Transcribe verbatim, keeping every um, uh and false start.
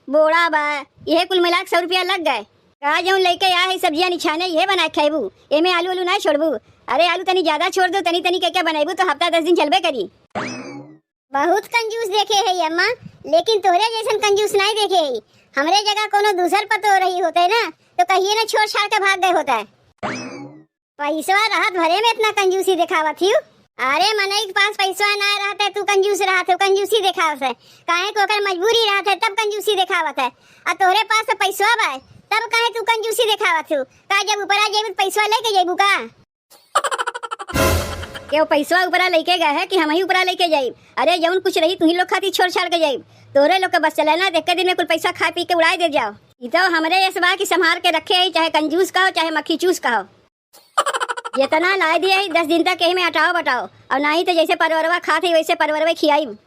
बोड़ा बा, इहे कुल मिला के सौ रुपया लग गए। का जउन लइके आए है सब्जिया निछाने, इहे बनाए के खइबू? एमे आलू उलू नाहीं छोड़बू? अरे आलू तनी ज्यादा छोड़ दो, तनी तनी कइके बनइबू तो हफ्ता दस दिन चलबे करी। बहुत कंजूस देखे है अम्मा, लेकिन तोहरे जइसन कंजूस नाहीं देखे है। हमरे जगह कउनो दूसर पतोह रही होते ना, तो कहिए ना छोड़ छाड़ के भाग गए होते। पइसवा रहत भरे में एतना कंजूसी देखावत हिउ। अरे मनई के पास पइसवा नाहीं रहत है, तू कंजूस रहत हो, कंजूसी देखावत है। काहे कि ओकर मजबूरी रहत है, तब कंजूसी देखावत है। आ तोहरे पास तो पइसवा बा, तब काहे तू कंजूसी देखावत हो? का जब ऊपरा जइबू तो पइसवा लइके जइबू का? केहू पइसवा ऊपरा लइके गए है कि हमहीं ऊपरा लइके जाइब? अरे जउन कुछ रही तुहीं लोग खातिर छोड़ छाड़ के जाइब। तोहरे लोग के बस चले ना, तो एक्के दिन में कुल पइसा खाए पी के उड़ाए दे जाओ। ई तो हमरे यस बा कि सम्हार के रखे है, चाहे कंजूस कहो, चाहे मक्खी चूस कहो। जेतना लाए दिए है, दस दिन तक एही में अटाओ बटाओ, अउर नाहीं तो जइसे परवरवा खात है, वइसे परवरवे खियाइब।